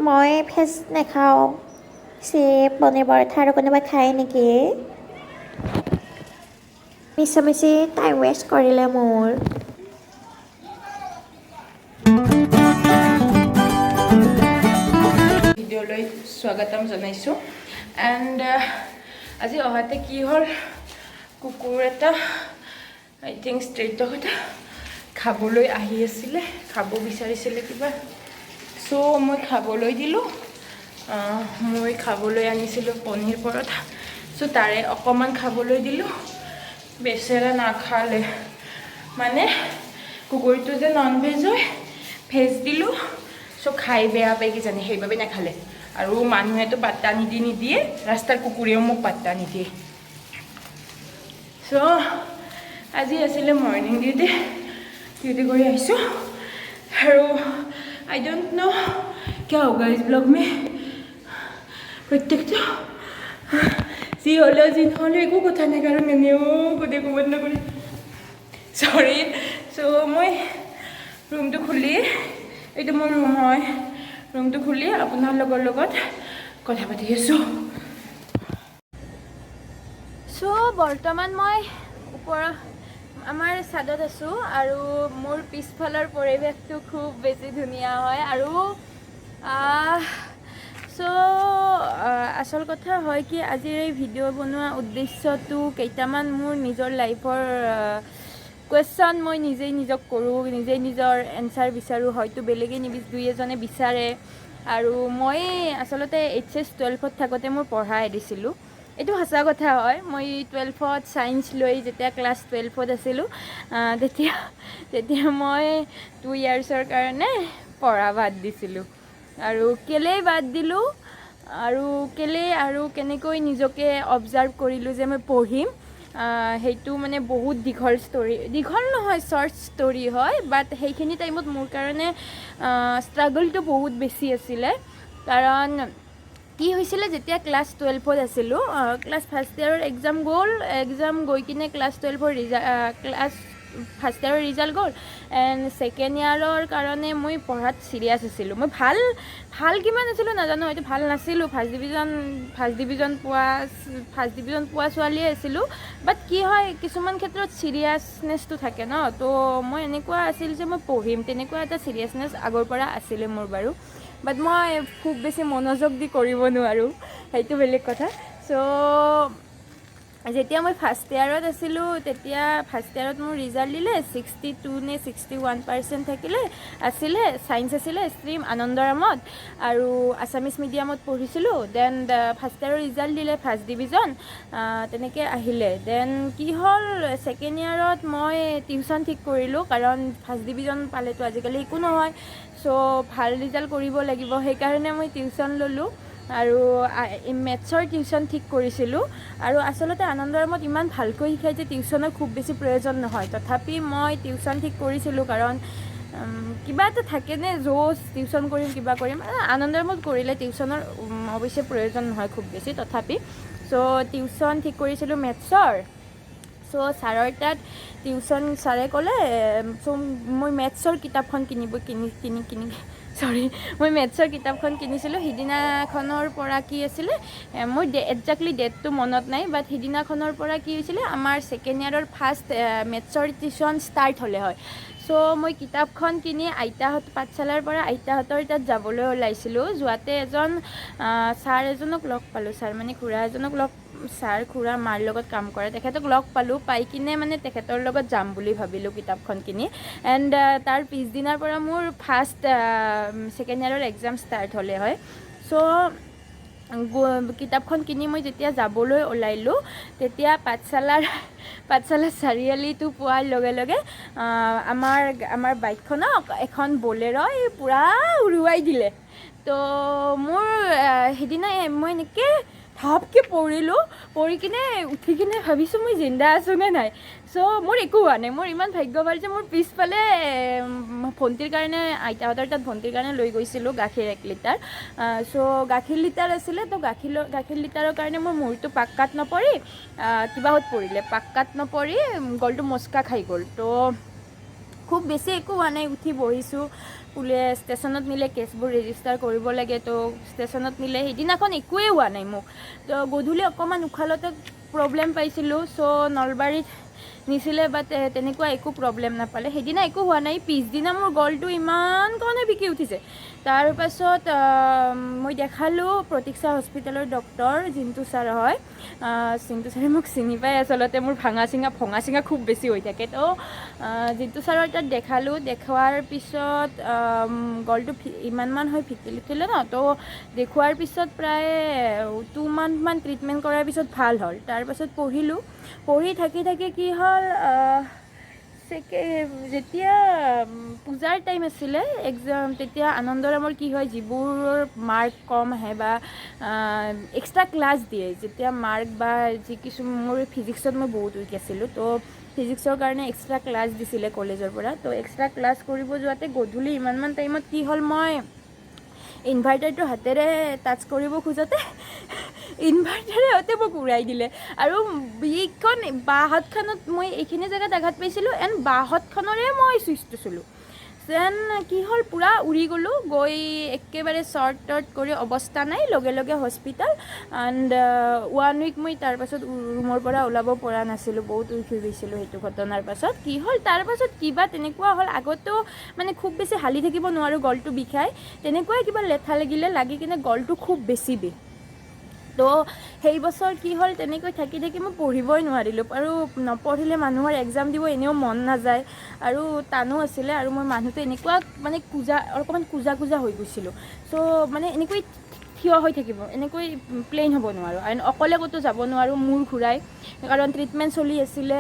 মই ভেজ নাখাওঁ। চে পনীৰ পৰঠা আৰু কোনোবাই খায় নেকি? মিছামিছি টাইম ৱেষ্ট কৰিলে মোৰ। ভিডিঅ'লৈ স্বাগতম জনাইছোঁ। এণ্ড আজি অহাতে কি হ'ল, কুকুৰ এটা, আই থিংক ষ্ট্ৰীট ডগ এটা খাবলৈ আহি আছিলে, খাব বিচাৰিছিলে কিবা। চ' মই খাবলৈ দিলোঁ। মই খাবলৈ আনিছিলোঁ পনীৰ পৰঠা। চ' তাৰে অকণমান খাবলৈ দিলোঁ, বেচেৰা নাখালে। মানে কুকুৰটো যে নন ভেজ হয়, ভেজ দিলোঁ। চ' খাই বেয়া পাই কিজানি, সেইবাবে নাখালে। আৰু মানুহেতো পাত্তা নিদিয়ে, ৰাস্তাৰ কুকুৰেও মোক পাত্তা নিদিয়ে। চ' আজি আছিলে মৰ্ণিং ডিউটি, ডিউটি কৰি আহিছোঁ আৰু আই don't ন' क्या होगा इस ब्लॉग में। প্ৰত্যেকটো যি হ'লেও যি নহ'লেও একো কথা নাই, কাৰণ এনেও গোটেই ক'ব নকৰে। চৰি। চ' মই ৰুমটো খুলি, এইটো মোৰ ৰুম হয়, ৰুমটো খুলি আপোনালোকৰ লগত কথা পাতি আছোঁ। চ' বৰ্তমান মই ওপৰৰ আমাৰ চাদত আছোঁ আৰু মোৰ পিছফালৰ পৰিৱেশটো খুব বেছি ধুনীয়া হয়। আৰু চ' আচল কথা হয় কি, আজিৰ এই ভিডিঅ' বনোৱা উদ্দেশ্যটো কেইটামান মোৰ নিজৰ লাইফৰ কুৱেশ্যন মই নিজেই নিজক কৰোঁ, নিজেই নিজৰ এনচাৰ বিচাৰোঁ। হয়তো বেলেগে দুই এজনে বিচাৰে। আৰু মই আচলতে এইচ এছ 12ত থাকোঁতে মোৰ পঢ়া এৰিছিলোঁ, এইটো সঁচা কথা হয়। মই 12ত ছায়েন্স লৈ যেতিয়া ক্লাছ 12ত আছিলোঁ, তেতিয়া মই 2 ইয়াৰ্ছৰ কাৰণে পঢ়া বাদ দিছিলোঁ। আৰু কেলেই বাদ দিলোঁ আৰু কেলেই আৰু কেনেকৈ নিজকে অবজাৰ্ভ কৰিলোঁ যে মই পঢ়িম, সেইটো মানে বহুত দীঘল ষ্টৰী, দীঘল নহয়, শ্বৰ্ট ষ্টৰী হয়। বাট সেইখিনি টাইমত মোৰ কাৰণে ষ্ট্ৰাগলটো বহুত বেছি আছিলে। কাৰণ কি হৈছিলে, যেতিয়া ক্লাছ 12ত আছিলোঁ, ক্লাছ ফাৰ্ষ্ট ইয়াৰৰ এক্সাম গ'ল, এক্সাম গৈ কিনে ক্লাছ 12ৰ ৰিজাল্ট, ক্লাছ ফাৰ্ষ্ট ইয়াৰৰ ৰিজাল্ট গ'ল এণ্ড ছেকেণ্ড ইয়াৰৰ কাৰণে মই পঢ়াত চিৰিয়াছ আছিলোঁ। মই ভাল ভাল কিমান আছিলোঁ নাজানো, হয়তো ভাল নাছিলোঁ। ফাৰ্ষ্ট ডিভিজন পোৱা ছোৱালীয়ে আছিলোঁ। বাট কি হয়, কিছুমান ক্ষেত্ৰত চিৰিয়াছনেছটো থাকে ন। তো মই এনেকুৱা আছিল যে মই পঢ়িম, তেনেকুৱা এটা চিৰিয়াছনেছ আগৰ পৰা আছিলে মোৰ বাৰু। বাট মই খুব বেছি মনোযোগ দি কৰিব নোৱাৰোঁ, সেইটো বেলেগ কথা। চ' যেতিয়া মই ফাৰ্ষ্ট ইয়াৰত আছিলোঁ, তেতিয়া ফাৰ্ষ্ট ইয়াৰত মোৰ ৰিজাল্ট দিলে, 62 নে 61% থাকিলে আছিলে। ছায়েন্স আছিলে ষ্ট্ৰীম, আনন্দৰামত আৰু আছামিছ মিডিয়ামত পঢ়িছিলোঁ। Then first ইয়াৰৰ ৰিজাল্ট দিলে, ফাৰ্ষ্ট ডিভিজন তেনেকৈ আহিলে। Then কি হ'ল, ছেকেণ্ড ইয়াৰত মই টিউশ্যন ঠিক কৰিলোঁ, কাৰণ ফাৰ্ষ্ট ডিভিজন পালেতো আজিকালি একো নহয়। চ' ভাল ৰিজাল্ট কৰিব লাগিব, সেইকাৰণে মই টিউশ্যন ল'লোঁ আৰু মেথছৰ টিউশ্যন ঠিক কৰিছিলোঁ। আৰু আচলতে আনন্দৰামত ইমান ভালকৈ শিকায় যে টিউশ্যনৰ খুব বেছি প্ৰয়োজন নহয়। তথাপি মই টিউশ্যন ঠিক কৰিছিলোঁ, কাৰণ কিবা এটা থাকেনে জ'চ, টিউশ্যন কৰিম, কিবা কৰিম। আনন্দৰামত কৰিলে টিউশ্যনৰ অৱশ্যে প্ৰয়োজন নহয় খুব বেছি, তথাপি চ' টিউশ্যন ঠিক কৰিছিলোঁ মেথছৰ। চ' ছাৰৰ তাত টিউশ্যন, ছাৰে ক'লে, চ' মই মেথছৰ কিতাপখন কিনিব কিনি কিনি কিনি চৰি, মই মেথছৰ কিতাপখন কিনিছিলোঁ। সিদিনাখনৰ পৰা কি আছিলে, মোৰ একজেক্টলি ডেটটো মনত নাই, বাট সিদিনাখনৰ পৰা কি হৈছিলে, আমাৰ ছেকেণ্ড ইয়াৰৰ ফাৰ্ষ্ট মেথছৰ টিউশ্যন ষ্টাৰ্ট হ'লে হয়। চ' মই কিতাপখন কিনি আইতাহঁত পাঠশালাৰ পৰা আইতাহঁতৰ তাত যাবলৈ ওলাইছিলোঁ। যোৱাতে এজন ছাৰ এজনক লগ পালোঁ। ছাৰ মানে খুৰা এজনক লগ, ছাৰ খুৰা মাৰ লগত কাম কৰে, তেখেতক লগ পালোঁ। পাই কিনে মানে তেখেতৰ লগত যাম বুলি ভাবিলোঁ কিতাপখন কিনি। এণ্ড তাৰ পিছদিনাৰ পৰা মোৰ ফাৰ্ষ্ট ছেকেণ্ড ইয়াৰৰ এক্সাম ষ্টাৰ্ট হ'লে হয়। চ' কিতাপখন কিনি মই যেতিয়া যাবলৈ ওলাইলোঁ, তেতিয়া পাঠশালাৰ চাৰিআলিটো পোৱাৰ লগে লগে আমাৰ বাইকখনক এখন বলেৰ'ই পূৰা উৰুৱাই দিলে। তো মোৰ সেইদিনা মই এনেকৈ থাপকৈ পৰিলোঁ। পৰি কিনে উঠি কিনে ভাবিছোঁ মই জিন্দা আছোঁ নে নাই। চ' মোৰ একো হোৱা নাই। মোৰ ইমান ভাগ্য ভাল যে মোৰ পিছফালে ভণ্টিৰ কাৰণে, আইতাহঁতৰ তাত ভণ্টিৰ কাৰণে লৈ গৈছিলোঁ গাখীৰ 1 লিটাৰ। চ' গাখীৰ লিটাৰ আছিলে। তো গাখীৰ লিটাৰৰ কাৰণে মোৰ মূৰটো পাক্কাত নপৰি কিবাহত পৰিলে, পাক্কাত নপৰি গলটো মচকা খাই গ'ল। তো খুব বেছি একো হোৱা নাই, উঠি বহিছোঁ। পুলিচ ষ্টেচনত নিলে, কেছবোৰ ৰেজিষ্টাৰ কৰিব লাগে, তো ষ্টেচনত নিলে। সেইদিনাখন একোৱেই হোৱা নাই মোক। তো গধূলি অকণমান উশাহতে প্ৰব্লেম পাইছিলোঁ, চ' নলবাৰীত নিছিলে, বাট তেনেকুৱা একো প্ৰব্লেম নাপালে। সেইদিনা একো হোৱা নাই। পিছদিনা মোৰ গলটো ইমান কাৰণে বিকি উঠিছে। তাৰপাছত মই দেখালোঁ প্ৰতীক্ষা হস্পিটেলৰ ডক্টৰ জিন্তু ছাৰ হয়। জিন্তু ছাৰে মোক চিনি পায়। আচলতে মোৰ ভাঙা চিঙা ভঙা চিঙা খুব বেছি হৈ থাকে। তো জিন্তু ছাৰৰ তাত দেখালোঁ। দেখুৱাৰ পিছত গলটো ইমানমান হৈ ফিটিল উঠিলে ন। তো দেখুৱাৰ পিছত প্ৰায় 2 মান্থমান ট্ৰিটমেণ্ট কৰাৰ পিছত ভাল হ'ল। তাৰপাছত পঢ়িলোঁ। পঢ়ি থাকি থাকি কি হ'ল, যেতিয়া পূজাৰ টাইম আছিলে, এক্সাম, তেতিয়া আনন্দৰামৰ কি হয়, যিবোৰ মাৰ্ক কম আহে বা এক্সট্ৰা ক্লাছ দিয়ে, যেতিয়া মাৰ্ক বা যি কিছু, মোৰ ফিজিক্সত মই বহুত উইক আছিলোঁ, তো ফিজিক্সৰ কাৰণে এক্সট্ৰা ক্লাছ দিছিলে কলেজৰ পৰা। তো এক্সট্ৰা ক্লাছ কৰিব যোৱাতে গধূলি ইমানমান টাইমত কি হ'ল, মই ইনভাৰ্টাৰটো হাতেৰে টাচ কৰিব খোজোঁতে ইনভাৰ্টাৰে সৈতে মোক উৰাই দিলে। আৰু এইখন বাঁহতখনত মই এইখিনি জেগাত আঘাত পাইছিলোঁ এণ্ড বাঁহতখনৰে মই চুইচটো চুলোঁ। Then কি হ'ল, পূৰা উৰি গ'লোঁ, গৈ একেবাৰে শ্বৰ্ট টৰ্ট কৰি অৱস্থা নাই, লগে লগে হস্পিটেল। এণ্ড ওৱান উইক মই তাৰপাছত ৰুমৰ পৰা ওলাব পৰা নাছিলোঁ, বহুত উইক হৈ গৈছিলোঁ সেইটো ঘটনাৰ পাছত। কি হ'ল, তাৰপাছত কিবা তেনেকুৱা হ'ল, আগতেও মানে খুব বেছি হালি থাকিব নোৱাৰোঁ, গলটো বিষায়, তেনেকুৱাই কিবা লেঠা লাগিলে, লাগি কিনে গলটো খুব বেছি বিষ। তো সেই বছৰ কি হ'ল, তেনেকৈ থাকি থাকি মই পঢ়িবই নোৱাৰিলোঁ। আৰু নপঢ়িলে মানুহৰ এক্সাম দিব এনেও মন নাযায় আৰু টানো আছিলে। আৰু মই মানুহটো এনেকুৱা মানে কুজা, অকণমান কুজা কুজা হৈ গৈছিলোঁ। চ' মানে এনেকৈ থিয় হৈ থাকিব, এনেকৈ প্লেইন হ'ব নোৱাৰোঁ আৰু অকলে ক'তো যাব নোৱাৰোঁ, মূৰ ঘূৰাই। কাৰণ ট্ৰিটমেণ্ট চলি আছিলে,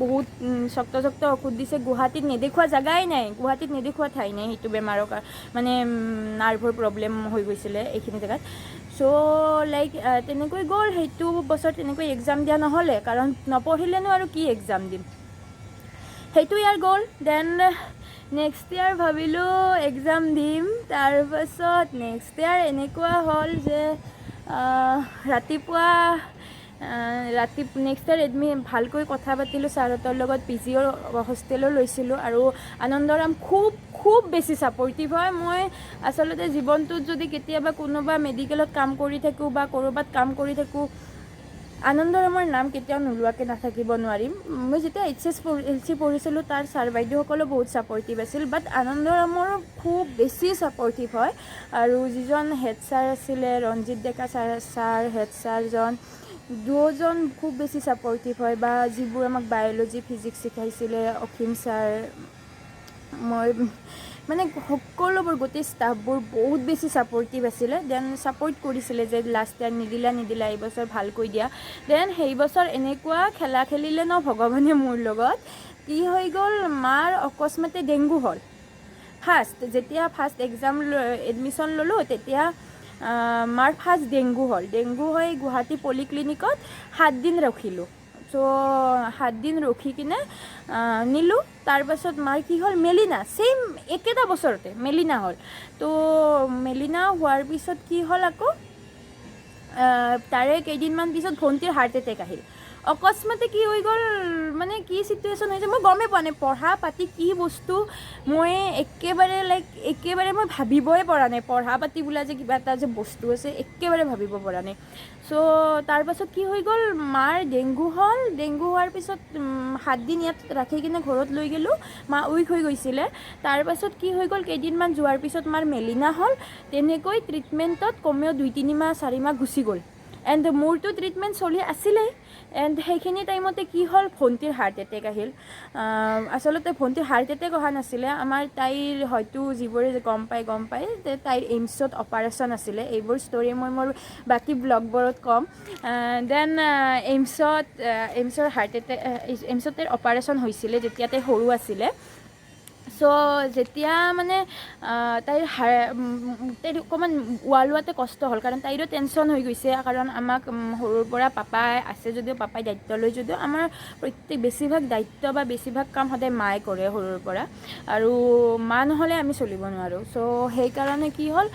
বহুত শক্ত শক্ত ঔষধ দিছে। গুৱাহাটীত নেদেখুওৱা জেগাই নাই, গুৱাহাটীত নেদেখুওৱা ঠাই নাই। সেইটো বেমাৰৰ মানে নাৰ্ভৰ প্ৰব্লেম হৈ গৈছিলে এইখিনি জেগাত। চ' লাইক তেনেকৈ গ'ল সেইটো বছৰ। তেনেকৈ এক্সাম দিয়া নহ'লে, কাৰণ নপঢ়িলেনো আৰু কি এক্সাম দিম। সেইটো ইয়াৰ গ'ল। Then next year ভাবিলোঁ এক্সাম দিম। তাৰপাছত নেক্সট ইয়াৰ এনেকুৱা হ'ল যে ৰাতিপুৱা ৰাতি নেক্সট ইয়াৰ ভালকৈ কথা পাতিলোঁ ছাৰহঁতৰ লগত, পি জিৰ হোষ্টেলো লৈছিলোঁ। আৰু আনন্দৰাম খুব খুব বেছি ছাপৰ্টিভ হয়। মই আচলতে জীৱনটোত যদি কেতিয়াবা কোনোবা মেডিকেলত কাম কৰি থাকোঁ বা ক'ৰবাত কাম কৰি থাকোঁ, আনন্দৰামৰ নাম কেতিয়াও নোলোৱাকৈ নাথাকিব নোৱাৰিম। মই যেতিয়া এইচ এছ এল চি পঢ়িছিলোঁ, তাৰ ছাৰ বাইদেউসকলো বহুত ছাপৰ্টিভ আছিল, বাট আনন্দৰামৰো খুব বেছি ছাপৰ্টিভ হয়। আৰু যিজন হেড ছাৰ আছিলে, ৰঞ্জিত ডেকা ছাৰ, হেড ছাৰজন, দুয়োজন খুব বেছি ছাপৰ্টিভ হয়। বা যিবোৰ আমাক বায়'লজি, ফিজিক্স শিকাইছিলে, অসীম ছাৰ, মই মানে সকলোবোৰ গোটেই ষ্টাফবোৰ বহুত বেছি ছাপৰ্টিভ আছিলে। Then support কৰিছিলে যে লাষ্ট ইয়াৰ নিদিলা নিদিলা, এইবছৰ ভালকৈ দিয়া। Then সেই বছৰ এনেকুৱা খেলা খেলিলে ন ভগৱানে মোৰ লগত, কি হৈ গ'ল, মাৰ অকস্মাতে ডেংগু হ'ল। ফাৰ্ষ্ট যেতিয়া ফাৰ্ষ্ট এক্সাম এডমিশ্যন ল'লোঁ, তেতিয়া মাৰ ফাৰ্ষ্ট ডেংগু হ'ল। ডেংগু হৈ গুৱাহাটী পলিক্লিনিকত 7 দিন ৰখিলোঁ। চ' 7 দিন ৰখি কিনে নিলোঁ। তাৰপাছত মাৰ কি হ'ল, মেলিনা, ছেইম একেটা বছৰতে মেলিনা হ'ল। তো মেলিনা হোৱাৰ পিছত কি হ'ল, আকৌ তাৰে কেইদিনমান পিছত ভণ্টিৰ হাৰ্ট এটেক আহিল। অকস্মাতে কি হৈ গ'ল, মানে কি চিটুৱেশ্যন হৈছে মই গমেই পোৱা নাই। পঢ়া পাতি কি বস্তু মই একেবাৰে লাইক একেবাৰে মই ভাবিবই পৰা নাই। পঢ়া পাতি বোলা যে কিবা এটা যে বস্তু আছে, একেবাৰে ভাবিব পৰা নাই। চ' তাৰপাছত কি হৈ গ'ল, মাৰ ডেংগু হ'ল। ডেংগু হোৱাৰ পিছত 7 দিন ইয়াত ৰাখি কিনে ঘৰত লৈ গ'লোঁ, মা উইক হৈ গৈছিলে। তাৰপাছত কি হৈ গ'ল, কেইদিনমান যোৱাৰ পিছত মাৰ মেলিনা হ'ল। তেনেকৈ ট্ৰিটমেণ্টত কমেও 2-3 মাহ, 4 মাহ গুচি গ'ল। এণ্ড মোৰতো ট্ৰিটমেণ্ট চলি আছিলেই। এণ্ড সেইখিনি টাইমতে কি হ'ল, ভণ্টিৰ হাৰ্ট এটেক আহিল। আচলতে ভণ্টিৰ হাৰ্ট এটেক অহা নাছিলে, আমাৰ তাইৰ হয়তো যিবোৰে গম পায় গম পায় যে তাইৰ এইমছত অপাৰেশ্যন আছিলে। এইবোৰ ষ্টৰি মই মোৰ বাকী ব্লগবোৰত ক'ম। Then এইমছৰ হাৰ্ট এটেক, এইমছত তাইৰ অপাৰেশ্যন হৈছিলে যেতিয়া তাই সৰু আছিলে। চ' চ' যেতিয়া মানে তাইৰ তাইৰ অকণমান উশাহ লোৱাতে কষ্ট হ'ল, কাৰণ তাইৰো টেনশ্যন হৈ গৈছে। কাৰণ আমাক সৰুৰ পৰা পাপাই আছে যদিও, পাপাই দায়িত্ব লৈ যদিও, আমাৰ প্ৰত্যেক বেছিভাগ দায়িত্ব বা বেছিভাগ কাম সদায় মায়ে কৰে সৰুৰ পৰা আৰু মা নহ'লে আমি চলিব নোৱাৰোঁ। চ' সেইকাৰণে কি হ'ল,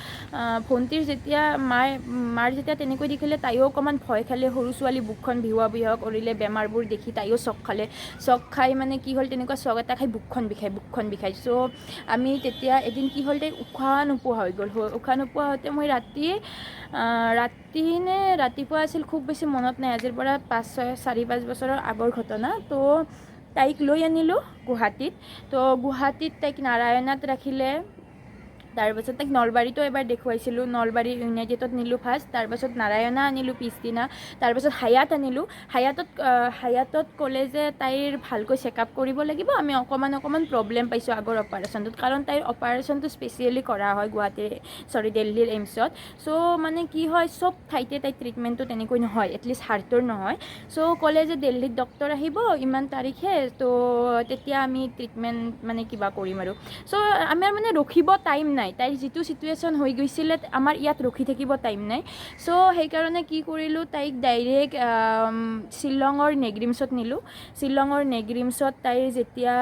ভণ্টিৰ যেতিয়া মায়ে মাৰ যেতিয়া তেনেকৈ দেখিলে, তাইও অকণমান ভয় খালে। সৰু ছোৱালী, বুকুখন বিহুৱা বিহুৱা কৰিলে। বেমাৰবোৰ দেখি তাইও চক খালে। চক খাই মানে কি হ'ল, তেনেকুৱা চক এটা খাই বুকুখন বিষাই, বুকুখন বিষাই। চ' আমি তেতিয়া এদিন কি হ'ল, তাই উশাহ নোপোৱা হৈ গ'ল। উশাহ নোপোৱা হওঁতে মই ৰাতি, ৰাতি নে ৰাতিপুৱা আছিল খুব বেছি মনত নাই, আজিৰ পৰা 5, 6, 4-5 বছৰৰ আগৰ ঘটনা। তো তাইক লৈ আনিলোঁ গুৱাহাটীত। তো গুৱাহাটীত তাইক নাৰায়ণাত ৰাখিলে। তাৰপাছত তাইক নলবাৰীতো এবাৰ দেখুৱাইছিলোঁ। নলবাৰী ইউনাইটেডত নিলোঁ ফাৰ্ষ্ট, তাৰপাছত নাৰায়ণা আনিলোঁ পিছদিনা, তাৰপাছত হায়াত আনিলোঁ। হায়াতত ক'লে যে তাইৰ ভালকৈ চেকআপ কৰিব লাগিব, আমি অকণমান অকণমান প্ৰব্লেম পাইছোঁ আগৰ অপাৰেশ্যনটোত, কাৰণ তাইৰ অপাৰেশ্যনটো স্পেচিয়েলি কৰা হয় গুৱাহাটীৰ, চৰি, দিল্লীৰ এইমছত। চ' মানে কি হয়, চব ঠাইতে তাইৰ ট্ৰিটমেণ্টটো তেনেকৈ নহয়, এটলিষ্ট হাৰ্টৰ নহয়। চ' ক'লে যে দিল্লীত ডক্টৰ আহিব ইমান তাৰিখে, ত' তেতিয়া আমি ট্ৰিটমেণ্ট মানে কিবা কৰিম আৰু। চ' আমাৰ মানে ৰখিব টাইম নাই। তাইৰ যিটো চিটুৱেশ্যন হৈ গৈছিলে, আমাৰ ইয়াত ৰখি থাকিব টাইম নাই। চ' সেইকাৰণে কি কৰিলোঁ, তাইক ডাইৰেক্ট শ্বিলঙৰ নেগ্ৰিমছত নিলোঁ। শ্বিলঙৰ নেগ্ৰিমছত তাইৰ যেতিয়া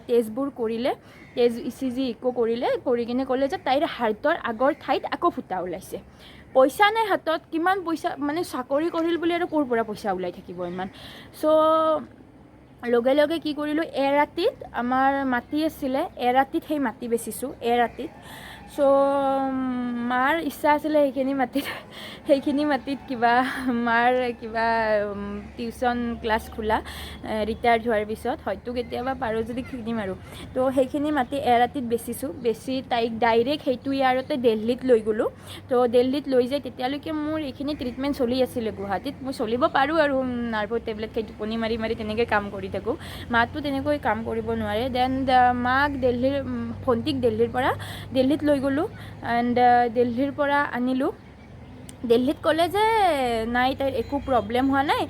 টেষ্টবোৰ কৰিলে, টেষ্ট, ইচিজি, ইক' কৰিলে, কৰি কিনে ক'লে যে তাইৰ হাৰ্টৰ আগৰ ঠাইত আকৌ ফুটা ওলাইছে। পইচা নাই হাতত। কিমান পইচা, মানে চাকৰি কৰিল বুলি আৰু ক'ৰ পৰা পইচা ওলাই থাকিব ইমান? চ' লগে লগে কি কৰিলোঁ, এৰাতিত আমাৰ মাটি আছিলে, এৰাতিত সেই মাটি বেচিছোঁ এৰাতিত। চ' মাৰ ইচ্ছা আছিলে সেইখিনি মাটিত কিবা মাৰ কিবা টিউশ্যন ক্লাছ খোলা ৰিটায়াৰ্ড হোৱাৰ পিছত, হয়তো কেতিয়াবা পাৰোঁ যদি খুলিম আৰু। তো সেইখিনি মাটি এৰাতিত বেচিছোঁ। বেচি তাইক ডাইৰেক্ট সেইটো ইয়াৰতে দিল্লীত লৈ গ'লোঁ। তো দিল্লীত লৈ যাই তেতিয়ালৈকে মোৰ এইখিনি ট্ৰিটমেণ্ট চলি আছিলে গুৱাহাটীত। মই চলিব পাৰোঁ আৰু নাৰ্ভৰ টেবলেট খাই টোপনি মাৰি মাৰি তেনেকৈ কাম কৰি থাকোঁ। মাতো তেনেকৈ কাম কৰিব নোৱাৰে। Then মাক দিল্লীৰ, ভণ্টিক দিল্লীৰ পৰা দিল্লীত লৈ গ'লোঁ এণ্ড দিল্লীৰ পৰা আনিলোঁ। দিল্লীত ক'লে যে নাই, তাইৰ একো প্ৰব্লেম হোৱা নাই,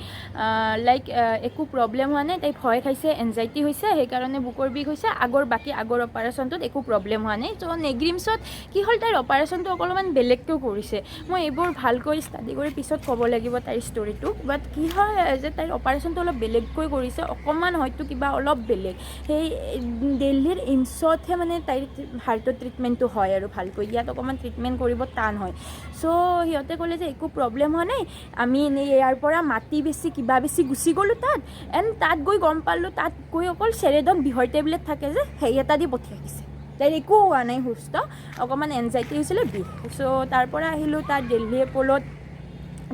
লাইক একো প্ৰব্লেম হোৱা নাই, তাই ভয় খাইছে, এনজাইটি হৈছে, সেইকাৰণে বুকুৰ বিষ হৈছে। আগৰ বাকী আগৰ অপাৰেশ্যনটোত একো প্ৰব্লেম হোৱা নাই। ত' নেগ্ৰিমছত কি হ'ল, তাইৰ অপাৰেশ্যনটো অকণমান বেলেগকৈ কৰিছে। মই এইবোৰ ভালকৈ ষ্টাডি কৰি পিছত ক'ব লাগিব তাইৰ ষ্টৰিটো। বাট কি হয় যে তাইৰ অপাৰেশ্যনটো অলপ বেলেগকৈ কৰিছে, অকণমান হয়তো কিবা অলপ বেলেগ। সেই দিল্লীৰ এইমছতহে মানে তাইৰ হাৰ্টৰ ট্ৰিটমেণ্টটো হয় আৰু ভালকৈ, ইয়াত অকণমান ট্ৰিটমেণ্ট কৰিব টান হয়। চ' সিহঁতে ক'লে যে একো প্ৰব্লেম হোৱা নাই। আমি এনেই ইয়াৰ পৰা মাটি বেছি, কিবা বেছি গুচি গ'লোঁ তাত। এণ্ড তাত গৈ গম পালোঁ, তাত গৈ অকল চেৰেডন বিষৰ টেবলেট থাকে যে, সেই এটা দি পঠিয়াই দিছে। তাইৰ একো হোৱা নাই, সুস্থ, অকণমান এনজাইটি হৈছিলে, বিষ। চ' তাৰ পৰা আহিলোঁ তাত দিল্লী এপ'লত।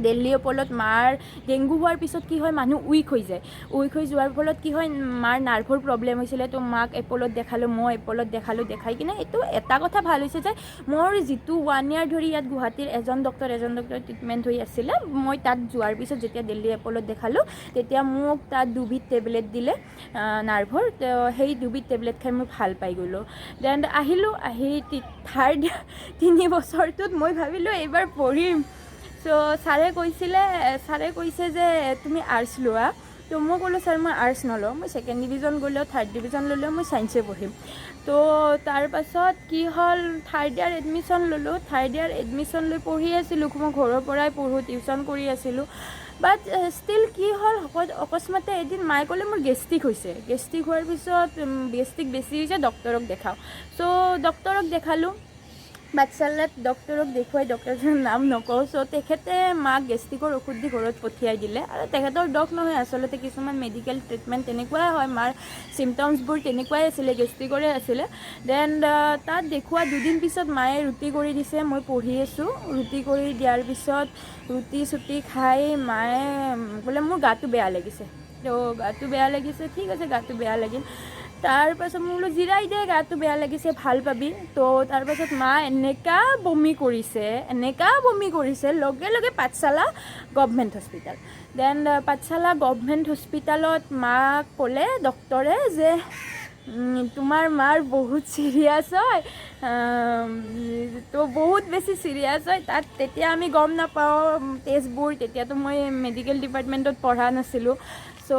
দিল্লী এপ'লত মাৰ ডেংগু হোৱাৰ পিছত কি হয়, মানুহ উইক হৈ যায়। উইক হৈ যোৱাৰ ফলত কি হয়, মাৰ নাৰ্ভৰ প্ৰব্লেম হৈছিলে। তো মাক এপ'লত দেখালোঁ, মই এপ'লত দেখালোঁ। দেখাই কিনে এইটো এটা কথা ভাল হৈছে যে মোৰ যিটো ওৱান ইয়াৰ ধৰি ইয়াত গুৱাহাটীৰ এজন ডক্টৰ ট্ৰিটমেণ্ট হৈ আছিলে, মই তাত যোৱাৰ পিছত যেতিয়া দিল্লী এপ'লত দেখালোঁ, তেতিয়া মোক তাত দুবিধ টেবলেট দিলে নাৰ্ভৰ। তো সেই দুবিধ টেবলেট খাই মই ভাল পাই গ'লোঁ। Then আহিলোঁ, আহি থাৰ্ড 3 বছৰটোত মই ভাবিলোঁ এইবাৰ পঢ়িম। চ' ছাৰে কৈছে যে তুমি আৰ্টছ লোৱা। তো মই ক'লোঁ, "ছাৰ, মই আৰ্টছ নলওঁ। মই ছেকেণ্ড ডিভিজন গ'লেও, থাৰ্ড ডিভিজন ল'লেও মই ছায়েন্সে পঢ়িম।" তো তাৰপাছত কি হ'ল, থাৰ্ড ইয়াৰ এডমিশ্যন ল'লোঁ। থাৰ্ড ইয়াৰ এডমিশ্যন লৈ পঢ়ি আছিলোঁ। মই ঘৰৰ পৰাই পঢ়োঁ, টিউশ্যন কৰি আছিলোঁ। বাট ষ্টিল কি হ'ল, অকস্মাতে এদিন মায়ে ক'লে মোৰ গেষ্ট্ৰিক হৈছে। গেষ্ট্ৰিক হোৱাৰ পিছত গেষ্ট্ৰিক বেছি হৈছে, ডক্টৰক দেখাওঁ। চ' ডক্টৰক দেখালোঁ বাটশালাত। ডক্টৰক দেখুৱাই, ডক্টৰজনৰ নাম নকওঁ, চ' তেখেতে মাক গেষ্ট্ৰিকৰ ঔষধ দি ঘৰত পঠিয়াই দিলে। আৰু তেখেতৰ দোষ নহয় আচলতে, কিছুমান মেডিকেল ট্ৰিটমেণ্ট তেনেকুৱাই হয়। মাৰ চিমটমছবোৰ তেনেকুৱাই আছিলে, গেষ্ট্ৰিকৰে আছিলে। Then তাত দেখুওৱা দুদিন পিছত মায়ে ৰুটি কৰি দিছে, মই পঢ়ি আছোঁ। ৰুটি কৰি দিয়াৰ পিছত ৰুটি চুটি খাই মায়ে বোলে মোৰ গাটো বেয়া লাগিছে। তো গাটো বেয়া লাগিছে, ঠিক আছে, গাটো বেয়া লাগিল। তাৰপাছত মই বোলো জিৰাই দে, গাটো বেয়া লাগিছে, ভাল পাবি। তো তাৰপাছত মা এনেকা বমি কৰিছে, এনেকা বমি কৰিছে, লগে লগে পাঠশালা গভমেণ্ট হস্পিটেল। Then পাঠশালা গভমেণ্ট হস্পিটেলত মাক ক'লে ডক্টৰে যে তোমাৰ মাৰ বহুত চিৰিয়াছ হয়, তো বহুত বেছি চিৰিয়াছ হয়। তাত তেতিয়া আমি গম নাপাওঁ টেষ্টবোৰ, তেতিয়াতো মই মেডিকেল ডিপাৰ্টমেণ্টত পঢ়া নাছিলোঁ। চ'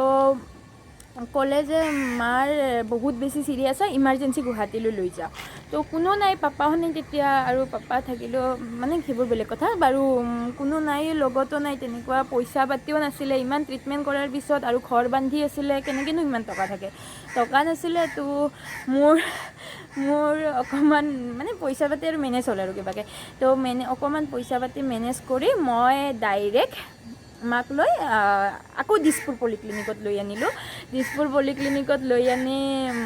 ক'লে যে মাৰ বহুত বেছি চিৰিয়াছ হয়, ইমাৰ্জেঞ্চি গুৱাহাটীলৈ লৈ যাওঁ। তো কোনো নাই, পাপাও নাই তেতিয়া। আৰু পাপা থাকিলেও মানে সেইবোৰ বেলেগ কথা বাৰু। কোনো নাই, লগতো নাই তেনেকুৱা, পইচা পাতিও নাছিলে। ইমান ট্ৰিটমেণ্ট কৰাৰ পিছত আৰু ঘৰ বান্ধি আছিলে, কেনেকৈনো ইমান টকা থাকে? টকা নাছিলে। তো মোৰ মোৰ অকণমান মানে পইচা পাতি আৰু মেনেজ হ'ল আৰু কিবাকৈ। তো অকণমান পইচা পাতি মেনেজ কৰি মই ডাইৰেক্ট মাক লৈ আকৌ দিছপুৰ পলিক্লিনিকত লৈ আনিলোঁ। দিছপুৰ পলিক্লিনিকত লৈ আনি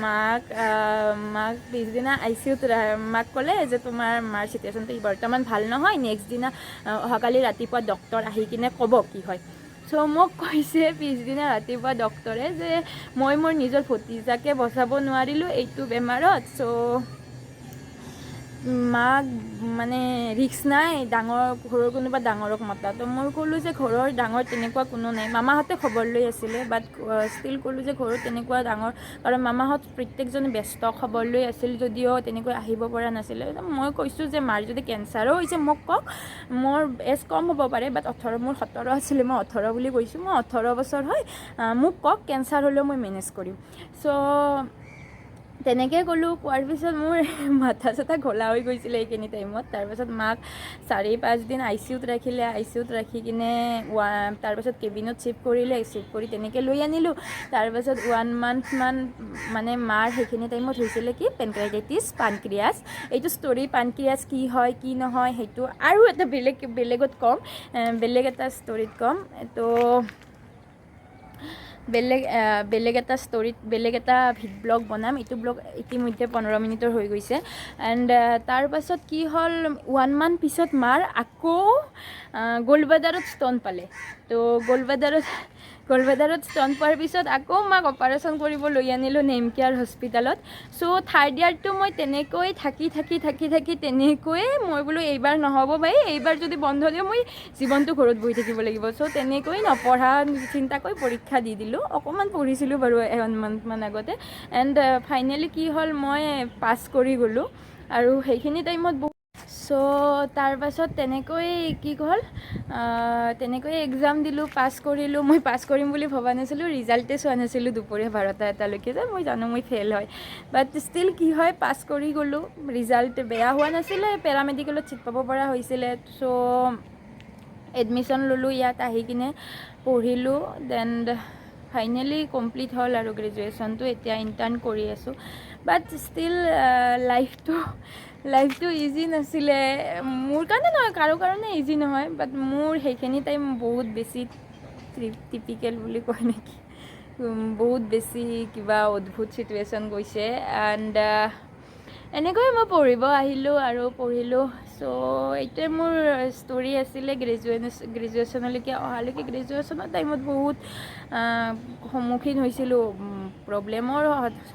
মাক পিছদিনা আইচিইউত। মাক ক'লে যে তোমাৰ মাৰ চিটুৱেশ্যনটো বৰ্তমান ভাল নহয়, নেক্সট দিনা অহাকালি ৰাতিপুৱা ডক্তৰ আহি কিনে ক'ব কি হয়। চ' মোক কৈছে পিছদিনা ৰাতিপুৱা ডক্তৰে যে মই মোৰ নিজৰ ভতিজাকে বচাব নোৱাৰিলোঁ এইটো বেমাৰত, চ' মাক মানে ৰিস্ক নাই, ডাঙৰ ঘৰৰ কোনোবা ডাঙৰক মাতা। তো মই ক'লোঁ যে ঘৰৰ ডাঙৰ তেনেকুৱা কোনো নাই। মামাহঁতে খবৰ লৈ আছিলে, বাট ষ্টিল ক'লোঁ যে ঘৰত তেনেকুৱা ডাঙৰ, কাৰণ মামাহঁত প্ৰত্যেকজনে ব্যস্ত, খবৰ লৈ আছিল যদিও তেনেকৈ আহিব পৰা নাছিলে। তো মই কৈছোঁ যে মাৰ যদি কেঞ্চাৰো হৈছে মোক কওক, মোৰ এজ কম হ'ব পাৰে, বাট 18, মোৰ 17 আছিলে, মই 18 বুলি কৈছোঁ, মই 18 বছৰ হয়, মোক কওক, কেঞ্চাৰ হ'লেও মই মেনেজ কৰিম। চ' তেনেকৈ ক'লোঁ। কোৱাৰ পিছত মোৰ মাথা চাথা ঘোলা হৈ গৈছিলে এইখিনি টাইমত। তাৰপাছত মাক 4-5 দিন আইচিইউত ৰাখিলে। আইচিইউত ৰাখি কিনে তাৰপাছত কেবিনত চিফ্ট কৰিলে। চিফ্ট কৰি তেনেকৈ লৈ আনিলোঁ। তাৰপাছত ওৱান মান্থমান মানে মাৰ সেইখিনি টাইমত হৈছিলে কি, পেনক্ৰাইটাইটিছ, পানক্ৰিয়াছ। এইটো ষ্টৰি, পানক্ৰিয়াছ কি হয় কি নহয়, সেইটো আৰু এটা বেলেগত ক'ম, বেলেগ এটা ষ্টৰিত ক'ম। তো বেলেগ এটা ষ্টৰিত বেলেগ এটা ব্লগ বনাম। এইটো ব্লগ ইতিমধ্যে 15 মিনিটৰ হৈ গৈছে। এণ্ড তাৰপাছত কি হ'ল, ওৱান মান্থ পিছত মাৰ আকৌ গ'ল্ডব্লাডাৰত ষ্ট'ন পালে। তো গ'ল্ডব্লাডাৰত ষ্ট'ন পোৱাৰ পিছত আকৌ মাক অপাৰেশ্যন কৰিব লৈ আনিলোঁ নেমকেয়াৰ হস্পিটেলত। চ' থাৰ্ড ইয়াৰটো মই তেনেকৈ থাকি থাকি থাকি থাকি তেনেকৈয়ে মই বোলো এইবাৰ নহ'ব ভাই, এইবাৰ যদি বন্ধ দিওঁ মই জীৱনটো ঘৰত বহি থাকিব লাগিব। চ' তেনেকৈ নপঢ়া চিন্তাকৈ পৰীক্ষা দি দিলোঁ। অকণমান পঢ়িছিলোঁ বাৰু ওৱান মান্থমান আগতে। এণ্ড ফাইনেলি কি হ'ল, মই পাছ কৰি গ'লোঁ আৰু সেইখিনি টাইমত বহুত। চ' তাৰপাছত তেনেকৈ কি হ'ল, তেনেকৈ এক্সাম দিলোঁ, পাছ কৰিলোঁ। মই পাছ কৰিম বুলি ভবা নাছিলোঁ, ৰিজাল্টে চোৱা নাছিলোঁ দুপৰীয়া 12টা 1টালৈকে যে মই জানো মই ফেইল হয়। বাট ষ্টিল কি হয়, পাছ কৰি গ'লোঁ। ৰিজাল্ট বেয়া হোৱা নাছিলে, পেৰামেডিকেলত চিট পাব পৰা হৈছিলে। চ' এডমিশ্যন ল'লোঁ, ইয়াত আহি কিনে পঢ়িলোঁ। Then finally complete হ'ল আৰু গ্ৰেজুৱেশ্যনটো। এতিয়া ইণ্টাৰ্ণ কৰি আছোঁ। বাট ষ্টিল লাইফটো ইজি নাছিলে মোৰ কাৰণে, নহয়, কাৰো কাৰণে ইজি নহয়। বাট মোৰ সেইখিনি টাইম বহুত বেছি টিপিকেল বুলি কয় নেকি, বহুত বেছি কিবা অদ্ভুত চিটুৱেশ্যন গৈছে। এণ্ড এনেকৈ মই পঢ়িব আহিলোঁ আৰু পঢ়িলোঁ। চ' এইটোৱে মোৰ ষ্টৰি আছিলে গ্ৰেজুৱেশ্যনলৈকে অহালৈকে। গ্ৰেজুৱেশ্যনৰ টাইমত বহুত সন্মুখীন হৈছিলোঁ প্ৰব্লেমৰ,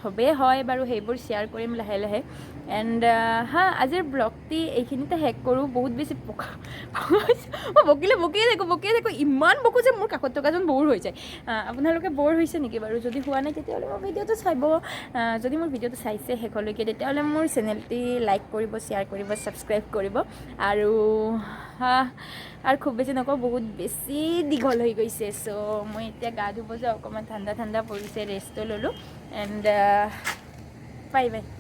চবেই হয় বাৰু, সেইবোৰ শ্বেয়াৰ কৰিম লাহে লাহে। এণ্ড হা, আজিৰ ব্লগটি এইখিনিতে শেষ কৰোঁ। বহুত বেছি বকা, মই বকিলে বকিয়ে থাকোঁ, বকিয়ে থাকোঁ, ইমান বকোঁ যে মোৰ কাষত থকাজন ব'ৰ হৈ যায়। আপোনালোকে ব'ৰ হৈছে নেকি বাৰু? যদি হোৱা নাই তেতিয়াহ'লে মোৰ ভিডিঅ'টো চাব। যদি মোৰ ভিডিঅ'টো চাইছে শেষলৈকে, তেতিয়াহ'লে মোৰ চেনেলটি লাইক কৰিব, শ্বেয়াৰ কৰিব, ছাবস্ক্ৰাইব কৰিব। আৰু হা, আৰু খুব বেছি নকওঁ, বহুত বেছি দীঘল হৈ গৈছে। চ' মই এতিয়া গা ধুব যাওঁ, অকণমান ঠাণ্ডা ঠাণ্ডা পৰিছে, ৰেষ্টটো ল'লোঁ। And bye bye.